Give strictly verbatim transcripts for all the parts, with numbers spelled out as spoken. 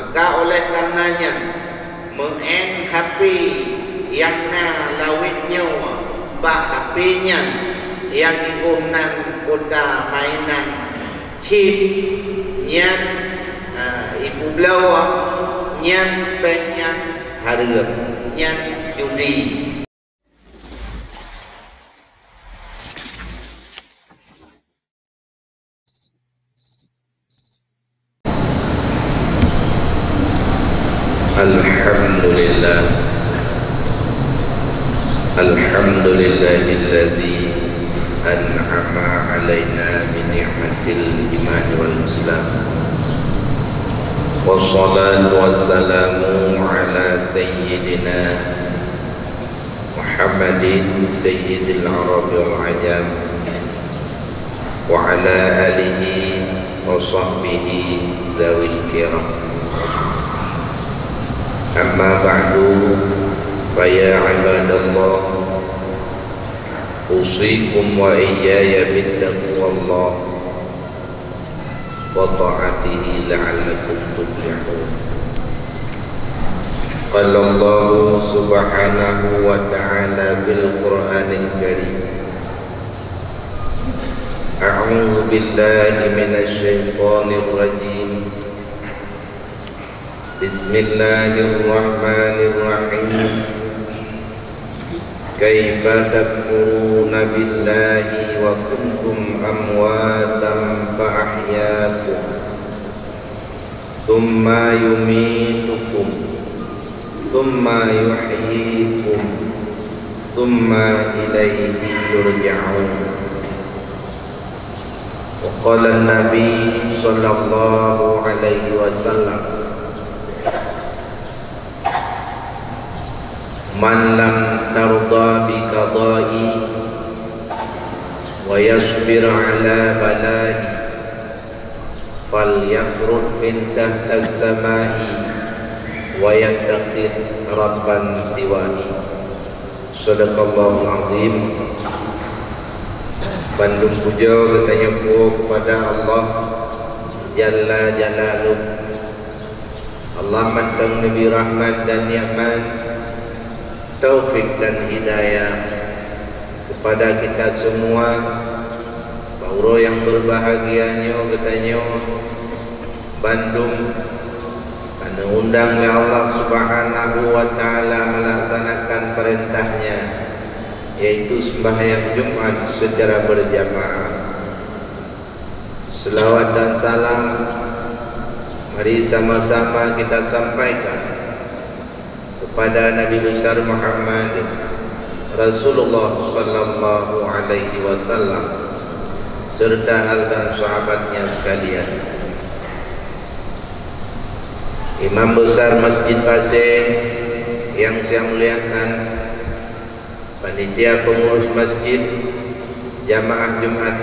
Ka oleh kareuna nyan, meu'en H P nyang na lawét nyoe bak H P nyan, nyang iboh nan kuota mainan chip nyan, ah, ipeubloe, nyan péng nyan hareuem, nyan judi. الحمد لله. الحمد لله الذي أنعم علينا بنعمة الإيمان والإسلام. والصلاة والسلام على سيدنا محمد سيد العرب والعجم وعلى آله وصحبه ذوي الكرام. أما بعد، فيا عباد الله، أوصيكم وإياي بتقوى الله وطاعته لعلكم تفلحون. قال الله سبحانه وتعالى في القرآن الكريم: أعوذ بالله من الشيطان الرجيم. بسم الله الرحمن الرحيم. كيف تكفرون بالله وكنتم أمواتا فأحياكم ثم يميتكم ثم يحييكم ثم إليه ترجعون. وقال النبي صلى الله عليه وسلم: من لم ترضى بقضائي ويصبر على بلائي فليخرج من تحت السماء ويتخذ ربا سواي. Sadaqallahul Azim. Bandum puja geutanyoe puwoe kepada Allah Jalla Jalaluh. Allah mantong neubri rahmat dan nikmat, taufik dan hidayah kepada kita semua, bak uroe nyang berbahagia nyoe geutanyoe bandum ka neuundang lé Allah Subhanahu wa Ta'ala melaksanakan perintah-Nya, yaitu sembahyang Jumat secara berjamaah. Selawat dan salam mari sama-sama kita sampaikan kepada Nabi Besar Muhammad Rasulullah sallallahu alaihi wasallam serta al dan sahabatnya sekalian. Imam Besar Masjid Pasé yang saya muliakan, panitia pengurus masjid, jamaah Jumat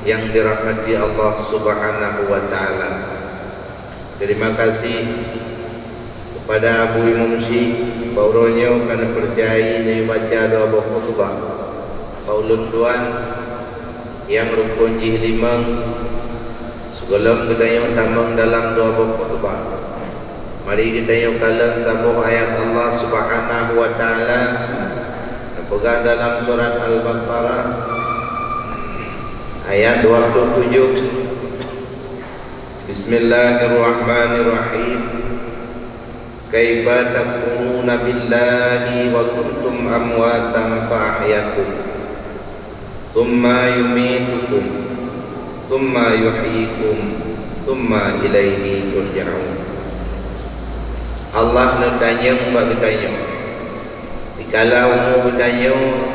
yang dirahmati Allah Subhanahu wa Ta'ala. Terima kasih kepada Abu Imum Syik, bak uroe nyoe ka neupercayai neubaca dua boh khutbah bak ulôn tuan nyang rukon jih limong. Sigohlom geutanyoe tamong dalam dua boh khutbah, mari geutanyoe kalon saboh ayat Allah Subhanahu wa Ta'ala, teupeugah dalam surat Al-Baqarah, ayat dua puluh tujuh. Bismillahirrahmanirrahim. Kaifa takfuruna billahi wa kuntum amwatan fa ahyakum, tsumma yumitukum, tsumma yuhyikum, tsumma ilaihi turja'un. Allah neutanyong bak geutanyoe, dikala umu geutanyoe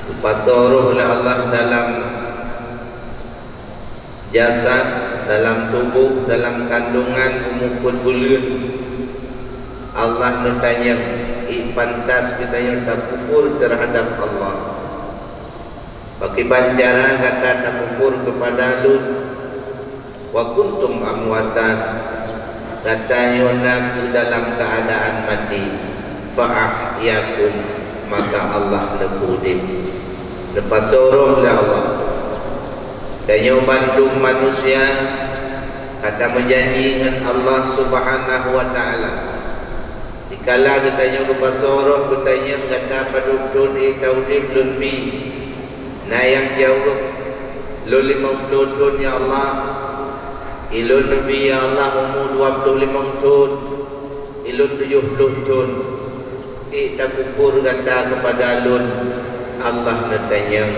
geupasoe roh lé Allah dalam jasad, dalam tuboh, dalam kandungan umu peuet buleuen, Allah neutanyong, ék pantas geutanyoe takufur teuhadab Allah? Pakriban cara gata takufur keupada Lôn? Wa kuntum amwatan, gata nyoe na kheueh dalam keuadaan maté, fa ahyakum, maka Allah neupeuudeb. Neupasoe roh lé Allah. Tanyoe bandum manusia Gata meujanji ngon Allah Subhanahu wa Ta'ala, dikala geutanyoe geupasoe roh geutanyoe gata padub thon ék taudeb lôn bi. Na nyang jaweueb, "Lôn limong ploh thon, ya Allah." "Ilôn neubi, ya Allah, umu dua ploh limong thon." "Ilôn tujoh ploh thon." "Ék takufur gata keupada Lôn?" Allah neutanyong.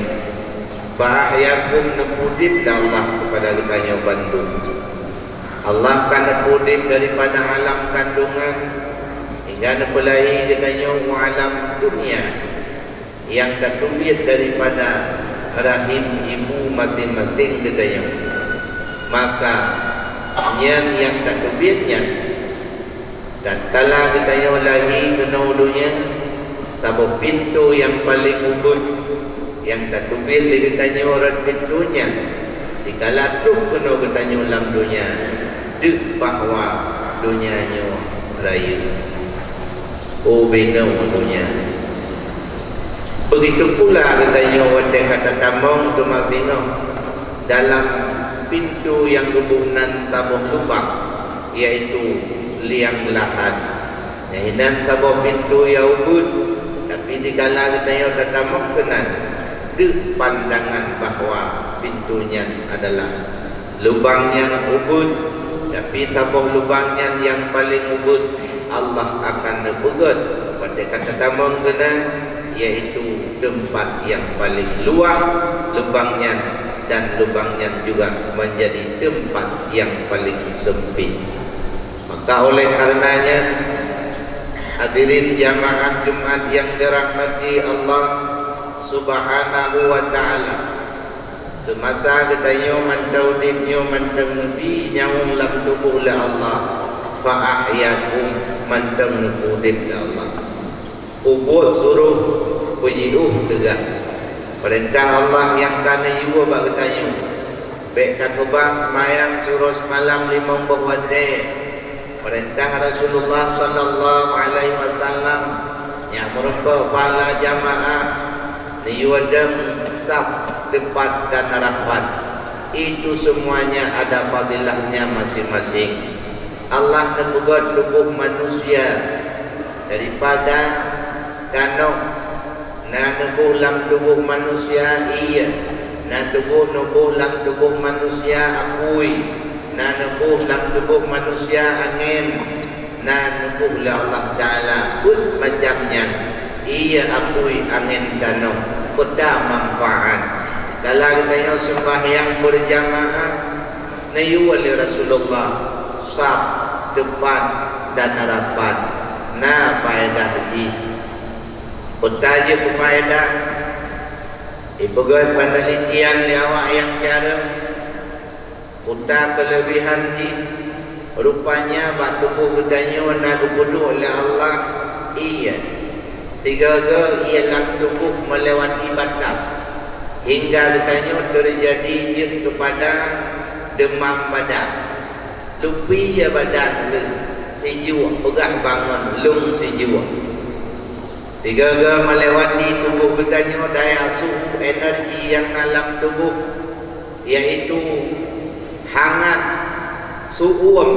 "Fa ahyakum," neupeudeb lé Allah keupada geutanyoe bandum. Allah ka neupeudeb daripada alam kandongan hingga neupeulahé geutanyoe u alam dunia nyang tateubiet daripada rahim ibu maséng-maséng geutanyoe. Maka nyan nyang tateubiet nyan, tatkala geutanyoe lahé keunoe donya, saboh pintoe nyang paleng ubit nyang tateubiet lé geutanyoe rot pintoe nyan. Dikala troh keunoe geutanyoe lam donya, deuh bahwa donya nyoe rayeuk. Oh, binoe donya! Begitu pula geutanyoe watée ka tatamong teuma singoh dalam pintoe nyang geuboh nan saboh lubang, yaitu liang lahat. Nyan hinan saboh pintoe nyang ubit, tapi dikala geutanyoe tatamong keunan, deuh pandangan bahwa pintoe nyan adalah lubang nyang ubit, tapi saboh lubang nyan nyang paleng ubit Allah akan neupeugét watée ka tatamong keunan, yaitu teumpat nyang paleng luwah lubang nyan, dan lubang nyan juga menjadi teumpat nyang paleng seumpit. Maka oleh karena nyan, hadirin jamaah Jumat nyang dirahmati Allah Subhanahu wa Ta'ala, seumasa geutanyoe mantong udeb nyoe mantong neubi nyawöng lam tuboh lé Allah, fa ahyakum, mantong neupeudeb lé Allah. Ubot suroh peujiôh teugah. Peurintah Allah nyang ka neuyue bak geutanyoe, bék takeubah seumayang siuroe seumalam limong boh watée. Peurintah Rasulullah sallallahu alaihi wasallam nyang meurumpok pahala jamaah, neuyue dong saf teupat dan rapat. Itu semuanya ada fadilahnya masing-masing. Allah neupeugét tuboh manusia daripada tanoh. Na neuboh lam tuboh manusia ié, na tuboh neuboh lam tuboh manusia apui, na neuboh lam tuboh manusia angén, na neuboh lé Allah Taala buet macam nyan, ié, apui, angén, tanoh, peue ta manfaat. Kala geutanyoe seumbahyang beurjamaah, neuyue lé Rasulullah saf teupat dan rapat, na faedah jih. Peue ta jeuet keu faedah? Ipeugét peunelitian lé awak nyang carông, peue ta keuleubehan jih. Rupanya bak tuboh geutanyoe na geupeuduek lé Allah ié. Sigoe-goe ié lam tuboh meulewati batas, hingga geutanyoe teujadi jeuet keupada deumam badan. Lupi ié badan lôn sijuek, peugah bangon lôn sijuek. Sigoe-goe meulewati tuboh geutanyoe daya suhu energi nyang na lam tuboh, yaitu hangat, su'uem,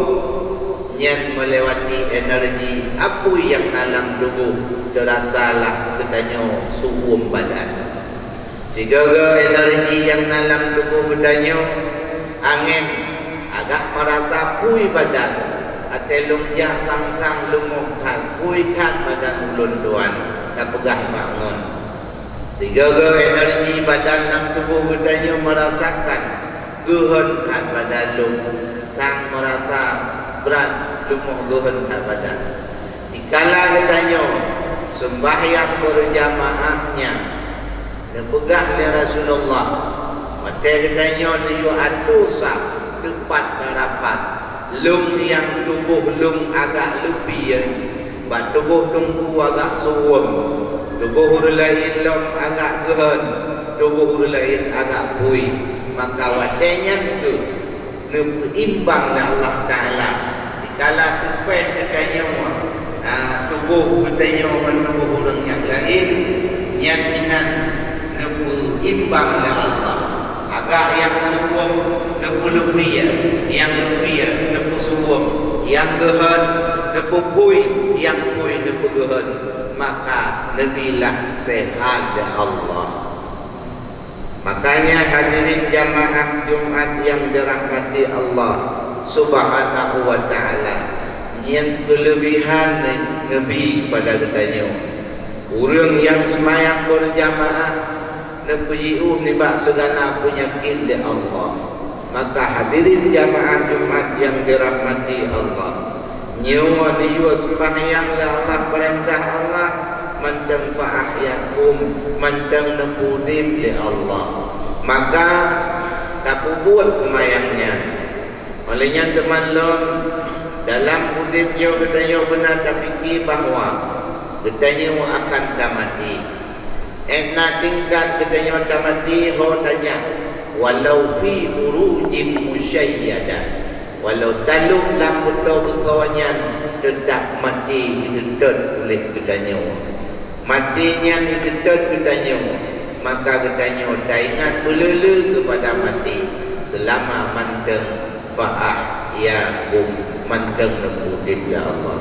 nyan meulewati energi apui nyang na lam tuboh, teurasalah geutanyoe su'uem badan. Sigoe-goe energi nyang na lam tuboh geutanyoe, angén, agak meurasa pui badan, até lôn jak sang-sang leumoh that, pui that badan ulôn tuan, tapeugah bangon. Sigoe-goe energi badan lam tuboh geutanyoe meurasakan geuhon that badan lôn, sang meurasa brat leumoh geuhon that badan. Dikala geutanyoe seumbahyang beurjamaah nyan, neupeugah lé Rasulullah, watée geutanyoe neuyue atô saf teupat dan rapat, lôn nyang tuboh lôn agak lupi, bak tuboh teungku agak su'uem, tuboh ureuëng laén lom agak geuhon, tuboh ureuëng laén agak pui, maka watée nyan kheueh neupeuimbang lé Allah Taala. Dikala teupéh geutanyoe, ah, tuboh geutanyoe ngon tuboh ureuëng nyang laén, nyan inan neupeuimbang lé Allah. Ka nyang suwom neupeuleubiet, nyang leubie neupeusuwom, nyang geuhon neupeuphui, nyang phui neupeugeuhon, maka neubilah seuhat lé Allah. Makanya hadirin jamaah Jumat nyang dirahmati Allah Subhanahu wa Ta'ala, nyan keuleubihan neubi keupada geutanyoe. Ureuëng nyang seumayang beurjamaah neupeujiôh nibak sigala peunyakét lé Allah. Maka hadirin jamaah Jumat nyang dirahmati Allah, nyoe neuyue seumbahyang lé Allah, peurintah Allah, mantong fa ahyakum, mantong neupeuudeb lé Allah. Maka tapeubuet seumayang nyan. Óh lheueh nyan teuma lom, dalam udeb nyoe geutanyoe beuna tapike bahwa geutanyoe akan tamaté. Ék na tingkat geutanyoe tamaté ho tajak, walau fi burujin musyayyadah. Walau talop lam beutôi beuko nyan, teutab maté jiteutot uléh geutanyoe. Maté nyan jiteutot geutanyoe, maka geutanyoe taingat beuleu-leu keupada maté seulama mantong fa ahyakum, mantong neupeuudeb lé Allah.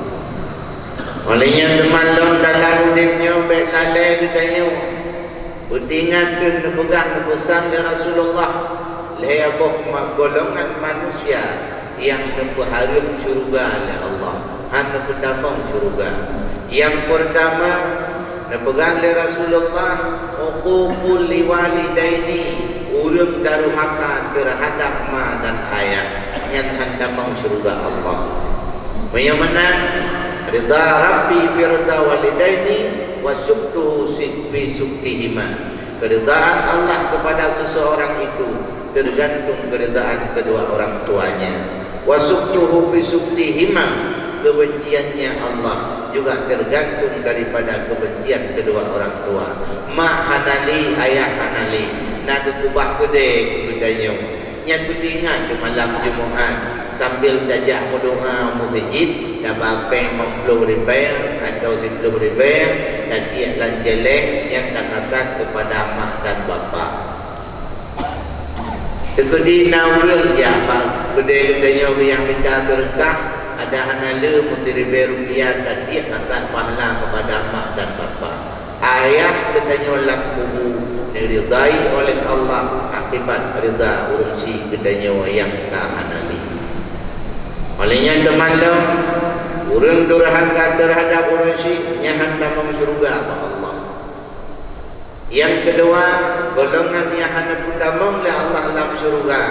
Óh lheueh nyan teuma lom dalam udeb nyoe bék lalée geutanyoe. Peuingat kheueh neupeugah neupeusan lé Rasulullah, lhée boh ma-, golongan manusia nyang neupeuhareuem syeuruga lé Allah, hana neupeutamong syeuruga. Nyang peurtama, neupeugah lé Rasulullah, "Uququl liwalidaini," ureuëng durhaka teuhadab ma dan ayah, nyan hana tamong syeuruga Allah. Meunyoe meunan, ridha Rabbi fi ridha walidaini wa sukhtuhu si-, fi sukhtihima. Keridhaan Allah kepada seseorang itu tergantung keridhaan kedua orang tuanya. Wa sukhtuhu fi sukhtihima, kebenciannya Allah juga tergantung daripada kebencian kedua orang tua. Mak hana lé, ayah hana lé, na geukeubah keudée geutanyoe. Nyan peuingat di malam Jumat, sambil tajak meudoá meuseujid, taba péng limong ploh ribée atawa siplôh ribée, tatiek lam jéléng nyang takasat keupada mak dan bapak. Teukeudi na ureuëng jak bak keudée geutanyoe nyang mita seureukah, ada hana le meusiribée rupiah, tatiek kasat pahala keupada mak dan bapak. Ayah geutanyoe lam kubu neuridai oleh Allah akibat ridha ureuëng syiek geutanyoe nyang ka hana lé. Óh lheueh nyan teuma lom, ureuëng durhaka teuhadab ureuëng syiek nyan hana tamong syeuruga bak Allah. Nyang keudua, golongan nyang hana peutamong lé Allah lam syeuruga,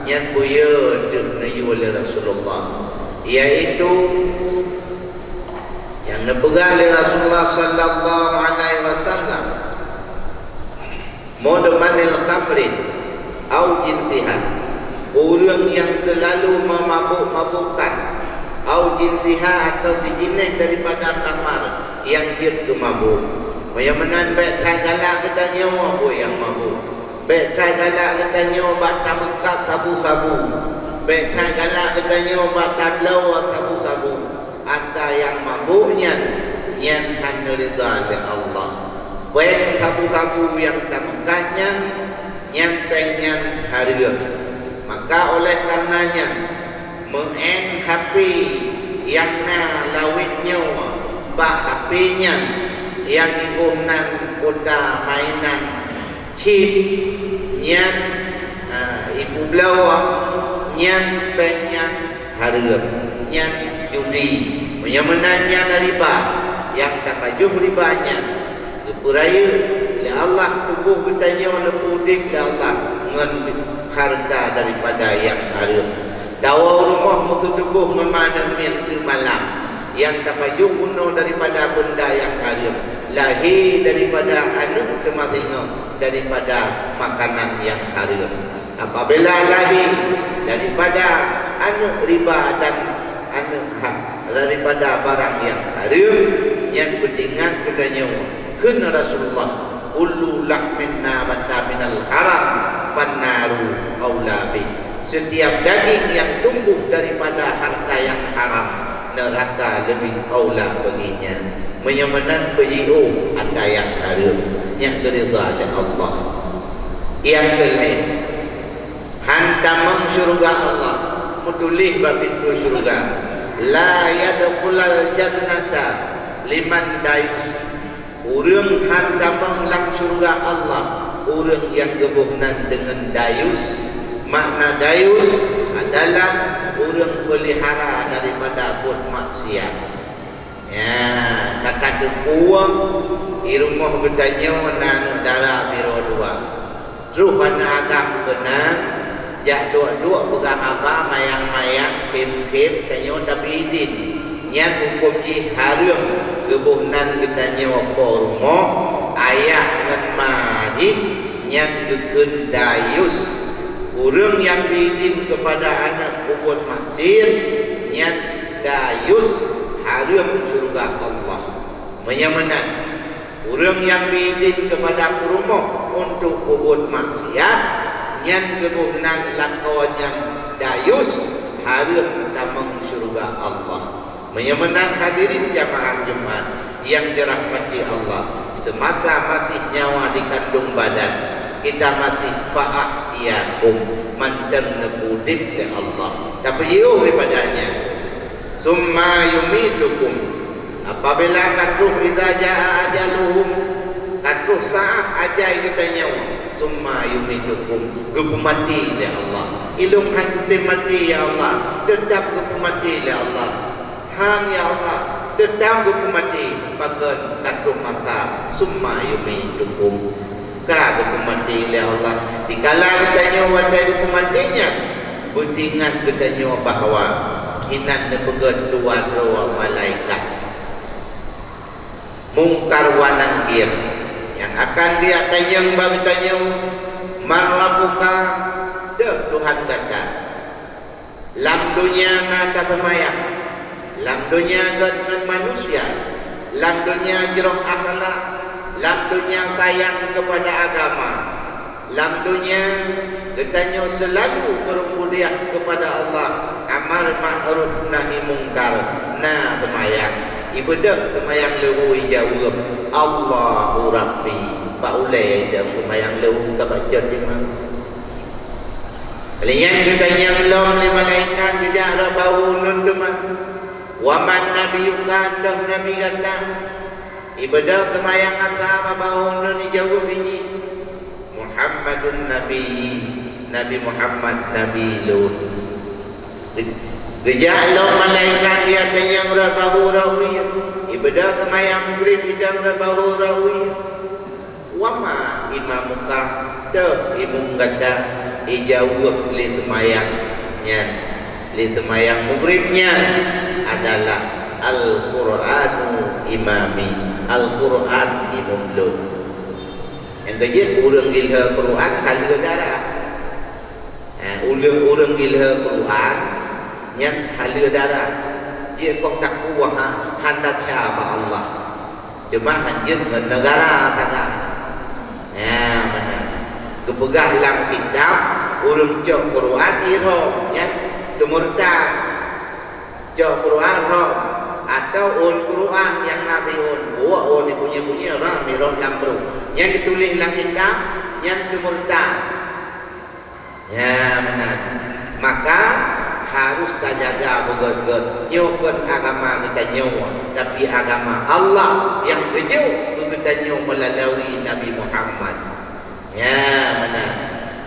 nyan buyeu teuh neuyue lé Rasulullah, yaitu nyang neupeugah lé Rasulullah sallallahu alaihi wasallam, "Mudmanil khamrin au jinsiha," ureuëng nyang seulalu meumabuk-mabukkan, "au jinsiha," atawa sijinéh daripada khamar nyang jeuet keu mabuk. Meunyoe meunan, bék that galak geutanyoe bak nyang mabuk. Bék that galak geutanyoe bak tameukat sabu-sabu. Bék that galak geutanyoe bak tabloe sabu-sabu. Ata nyang mabuk nyan, nyan hana ridha lé Allah. Péng sabu-sabu nyang tameukat nyan, nyan péng nyan hareuem. Maka oleh kareuna nyan, meu'en hape nyang na lawét nyoe bak hape nyan, nyang iboh nan kuota mainan chip nyan, ha, ipeubloe nyan, péng nyan hareuem, nyan judi. Meunyoe meunan nyan riba, nyang tapajoh riba nyan, geupeurayeuk lé Allah tuboh geutanyoe neupeuudeb lé Allah ngon hareuta daripada nyang hareuem. Tawoe u rumoh meukeuteuboh ngon maneumiet keu malam, nyang tapajoh bunoe daripada beunda nyang hareuem, lahé daripada aneuëk teumaséngoh daripada makanan nyang hareuem. Apabila lahé daripada aneuëk riba dan aneuëk ha-, daripada barang nyang hareuem, nyan peuingat geutanyoe, kheun Rasulullah, "Kullu lahmin nabata minal haram, fannaru aula bih." Setiap daging yang tumbuh daripada harta yang haram, neraka lebih aula baginya. Meunyoe meunan, peujiôh ata nyang hareuem, nyang geuridha lé Allah. Nyang keulhèe, Hán tamong syeuruga Allah, meutuléh bak pintoe syeuruga, "La yadkhulul jannata liman dayus." Ureuëng hán tamong lam syeuruga Allah, ureuëng nyang geuboh nan deungon dayus. Makna dayus adalah ureuëng peulihara daripada buet maksiat. Ya, ka tateupeue, di rumoh geutanyoe na aneuk dara sidroe dua. Troh aneuk agam keunan, jak duek-duek peugah haba, mayang-mayang, khém-khém, tanyoe tabi idin. Nyan hukôm jih hareuem geuboh nan geutanyoe po rumoh, ayah ngon ma jih, nyan geukheun dayus. Ureuëng nyang bi idin keupada aneuk peubuet maksiet, nyan dayus, hareuem syeuruga Allah. Meunyoe meunan, ureuëng nyang bi idin keupada peurumoh untuk peubuet maksiat, nyan geuboh nan lakoe nyan dayus, hareuem tamong syeuruga Allah. Meunyoe meunan, hadirin jamaah Jumat nyang dirahmati Allah, seumasa masih nyawa di kandong badan, kita masih fa ahyakum, mantong neupeuudeb lé Allah. Tapi jiôh ibadah nyan. Summa yumitukum. Apabila ka troh, idza jaa ajaluhum, ka troh saát ajai geutanyoe, summa yumitukum, geupeumaté lé Allah. Ilôn hán kutem maté, ya Allah, teutab geupeumaté lé Allah. Hán, ya Allah, teutab geupeumaté, pakon ka troh masa, summa yumitukum. Ka geupeumaté lé Allah. Dikala geutanyoe watée geupeumaté nyan, beutingat geutanyoe bahwa inan neupeugét dua droe malaikat, Mungkar wa Nakir, nyang akan geutanyong bak geutanyoe, "Man rabbuka?" Deuh Tuhan gata. Lam donya na taseumayang, lam donya gét ngon manusia, lam donya jroh akhlak, lam donya sayang keupada agama, lam donya geutanyoe seulalu meureubudiah keupada Allah, amar ma'ruf nahi mungkar, na seumayang. Ibeudôh seumayang leuhô ijaweueb, "Allahu Rabbi." Bak ulée idong seumayang leuhô ka bacut imam. Lheueh nyan geutanyong lom lé malaikat geujak rot bahô uneun teuma, "Wa man nabiyyuka?" Deuh nabi gata? Ibeudôh seumayang ata bak bahô uneun ijaweueb jih, "Muhammadun nabiyyi, Nabi Muhammad nabi lôn." Geujak lom malaikat geutanyong rot bahô rot wie, ibeudôh seumayang Maghrib idong rot bahô rot wie. "Wa ma imamuka?" Deuh imum gata? Ijaweueb lé seumayang nyan, lé seumayang Maghrib nyan adalah, "Al-Qur'anu imami." Al-Qur'an imum lôn. Nyang keujeuet, ureuëng ilheueh Qur'an haleue darah. Eh, uleueng ureuëng ilheueh Qur'an nyan haleue darah. Jeuet koh takuwah, ha, hana sya bak Allah. Cuma hanjeuet ngon neugara tangan. Nah, meunan. Geupeugah lam kitab, ureuëng cok Qur'an irhom nyan teumurtad. Cok Qur'an rhom, atau ôn Qur'an nyang na siôn, buet ôn ipunyé-punyé rhom irhom lam brôk. Nyang geutuléh lam kitab nyan teumurtad. Ya, meunan. Maka harus tajaga beugét-gét. Nyoe kon agama geutanyoe, tapi agama Allah nyang geujok keu geutanyoe meulalu Nabi Muhammad. Ya, meunan.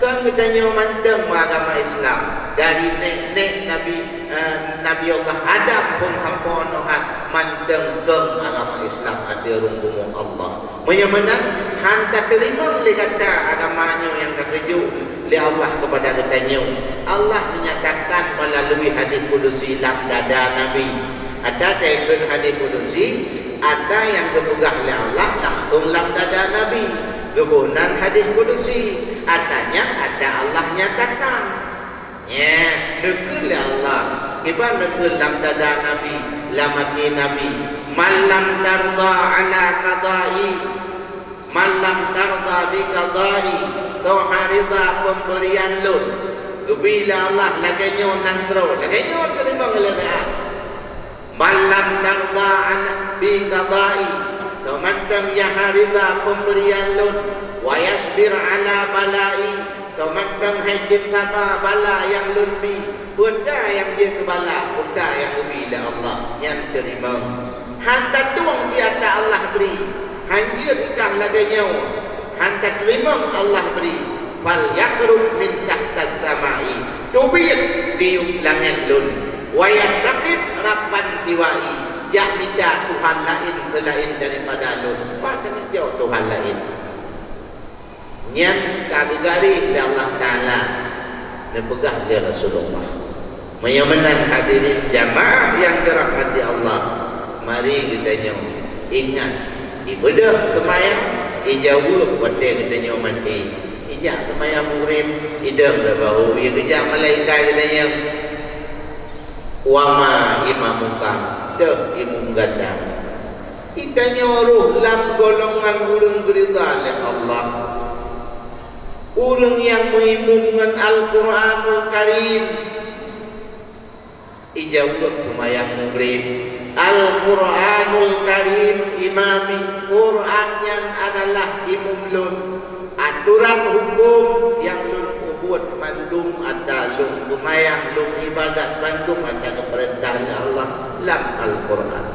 Kon geutanyoe mantong meuagama Islam, dari nék-nék Nabi, eh, Nabi Allah Adam phon sampoe Nuh, mantong kon agama Islam ateueh rhueng bumoe Allah. Meunyoe meunan, hán tateurimong lé gata agama nyoe nyang ka geujok lé Allah keupada geutanyoe. Allah menyatakan meulalu hadis kudusi lam dada Nabi. Ata taikheun hadis kudusi, ata nyang geupeugah lé Allah langsong lam dada Nabi. Geuboh nan hadis kudusi, ata nyan ata Allah nyatakan. Nyan, neukheun lé Allah. Kiban neukheun lam dada Nabi, lam até Nabi, "Man lam tarda ala qadai, man lam tarda bi qadai," soe han rida peumberian lôn. Geubi lé Allah lagée nyoe nanggroe, lagée nyoe teurimong lé Allah. "Man lam tarda an bi qadai," soe mantong nyang han rida peumberian lôn, "wa yasbir ala balai," Soe mantong hai tem saba bala nyang lôn bi, peue ta nyang jeuet keu bala, peue ta nyang geubi lé Allah, nyan teurimong. Han tatueng di ata Allah bri, han jeuet ikah lagée nyoe, han tateurimong Allah bri, fal yakhruj min tahtas samai, teubiet di langét lôn, wa yattakhid rabban siwai, jak mita tuhan laén seulaén daripada lôn. Pat neujok tuhan laén. Nyan ka geugaréh lé Allah Taala, neupeugah lé Rasulullah. Meunyoe meunan hadirin jamaah nyang dirahmati Allah, mari geutanyoe ingat ibeudôh seumayang, ijaweueb watée geutanyoe maté, ijak seumayang Maghrib, idong lé bahu, igeujak malaikat geutanyoe, "Wa ma imamuka, deuh imum gata." Geutanyoe rhoh lam golongan ureuëng geuridha lé Allah. Ureuëng nyang meuimum ngon Al-Quranul Karim. Ijaweueb seumayang Maghrib, "Al-Quranul Karim imami, Quran nyan adalah imum lôn." Atoran huköm nyang lôn peubuet mandum atra lôn seumayang, lôn iébadat mandum atra geupeurintah lé Allah lam Al-Quran.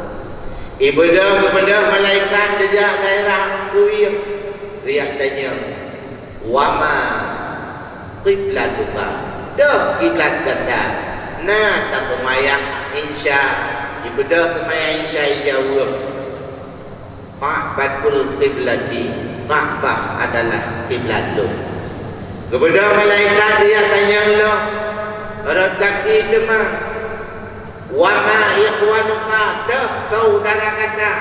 Ibeudôh-beudôh malaikat geujak daerah kuyeueng, geujak tanyong, "Wa ma qiblatuka?" Deuh kiblat gata? Na taseumayang Isya. Ibeudôh seumayang Isya, ijaweueb, "Ka'batul qiblati, Ka'bah adalah kiblat lôn." Geubeudôh malaikat geujak tanyong lom, rot gaki teuma, "Wa ma ikhwanuka?" Deuh syedara gata?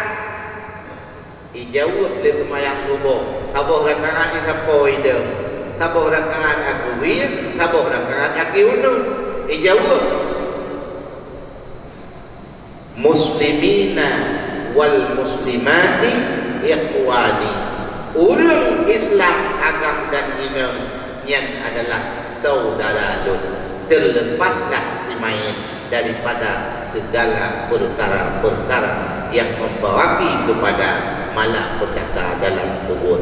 Ijaweueb lé seumayang suboh, saboh rakaat isapo idong, saboh rakaat akeue wie, saboh rakaat akeue uneuen. Ijaweueb, "Muslimina wal muslimati ikhwani." Ureuëng Islam agam dan inong nyan adalah syedara lôn, teuleupaslah simaén daripada segala peukara-peukara nyang membawaki keupada malapetaka dalam kubur.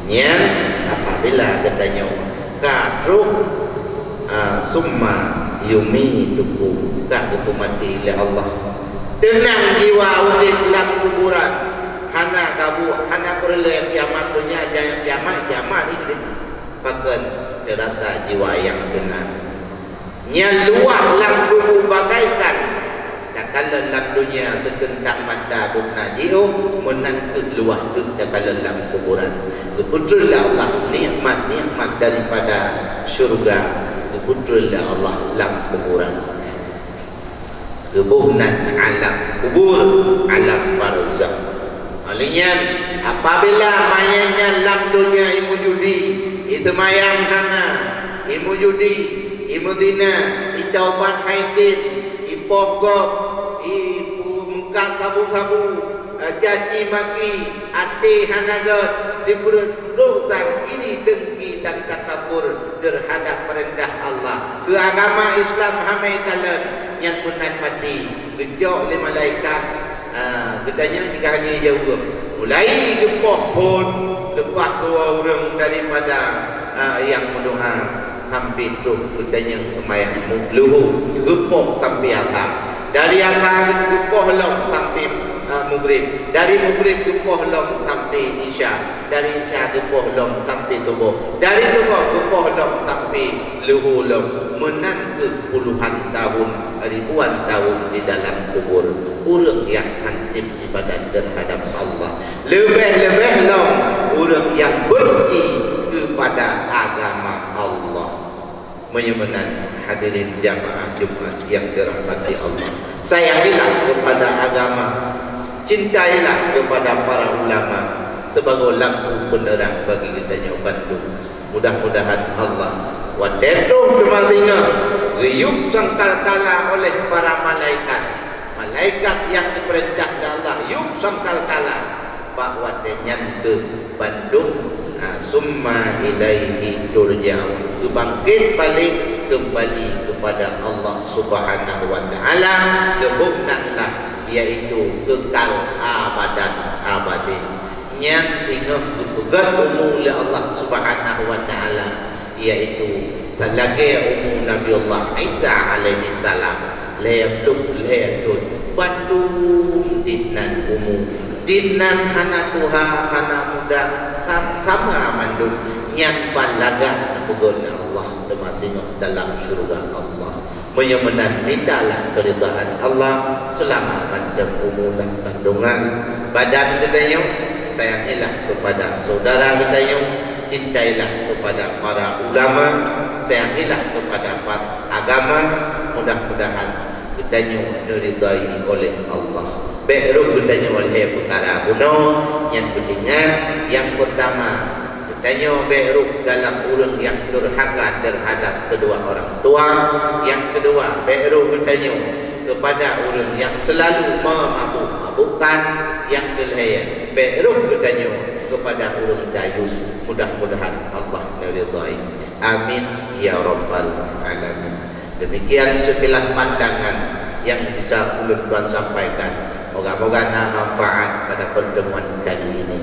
Nyan apabila geutanyoe ka troh, a, summa yumitukum, ka geupeumaté lé Allah. Teunang jiwa udeb lam kuburan, hana gabuek, hana peureulée kiamat donya, jangan kiamat, kiamat di udeb. Pakon teurasa jiwa nyang teunang. Nyan luwah lam kubu bagaikan takalon lam donya seuteuntang mata dum na jiôh, meunan kheueh luwah teuk takalon lam kuburan. Geupeutrön lé Allah nikmat-nikmat daripada syeuruga, geupeutrön lé Allah lam kuburan. Geuboh nan alam kubur, alam barzakh. Óh lheueh nyan, apabila manyét nyan lam donya imeujudi, iteumayang hana, imeujudi, imeuzina, itaubat hai tem, ipoh gob, ipeumeukat sabu-sabu, caci maki, até hana gét, sibreuet dosa, iri dengki dan takabur teuhadap peurintah Allah. Keu agama Islam hana ikalon, nyan meunan maté, geucok lé malaikat. Ha, geutanyong jika hana jaweueb. Mulai geupoh phon, leupah dua ureuëng daripada, ha, nyang meudoá sampai troh geutanyong seumayang luho, geupoh sampai asa. Dari asa geupoh lom sampai, ha, Maghrib. Dari Maghrib geupoh lom sampai Isya. Dari Isya geupoh lom sampai suboh. Dari suboh geupoh lom sampai luho lom. Meunan kheueh puluhan tahun, ribuan tahun di dalam kubur. Ureuëng nyang hantom ibadat teuhadap Allah. Leubeh-leubeh lom ureuëng nyang beunci keupada agama Allah. Meunyoe meunan, hadirin jamaah Jumat nyang dirahmati Allah, sayangilah keupada agama, cintailah keupada para ulama sibagoe lampu peuneurang bagi geutanyoe bandum. Mudah-mudahan Allah watée troh teuma singoh geuyueb sangkakala oleh para malaikat. Malaikat nyang geupeurintah lé Allah yueb sangkakala. Bak watée nyan kheueh bandum, ha, summa ilaihi turja'un, geubangket balek keumbali keupada Allah Subhanahu wa Ta'ala, geuboh nan lah, yaitu keukal abadan abadin. Nyan singoh geupeu Gét umu lé Allah Subhanahu wa Ta'ala, yaitu salagée umu Nabiullah Isa alaihi salam, lhée ploh lhée thon, bandum dinan umu. Dinan hana tuha, hana muda, sa-, sama mandum. Nyan ban lagak neupeugét lé Allah, teuma singoh dalam syeuruga Allah. Meunyoe meunan, mintalah keuridaan Allah seulama mantong umu lam kandungan. Badan geutanyoe, sayangilah keupada syedara geutanyoe, cintailah keupada para ulama, sayangilah keupada pa-, agama. Mudah-mudahan geutanyoe neuridai oleh Allah. Bék rôh geutanyoe lhée peukara bunoe nyang peuingat. Nyang peurtama, geutanyoe bék rôh dalam ureuëng nyang durhaka teuhadab keudua orang tua. Nyang keudua, bék rôh geutanyoe keupada ureuëng nyang seulalu meumabôk-mabôkkan. Nyang keulhée, bék rôh geutanyoe keupada ureuëng dayus. Mudah-mudahan Allah neuridai. Amin ya rabbal alamin. Demikian sekilas pandangan yang bisa ulôn tuan sampaikan. Moga-moga na manfaat pada pertemuan kali ini.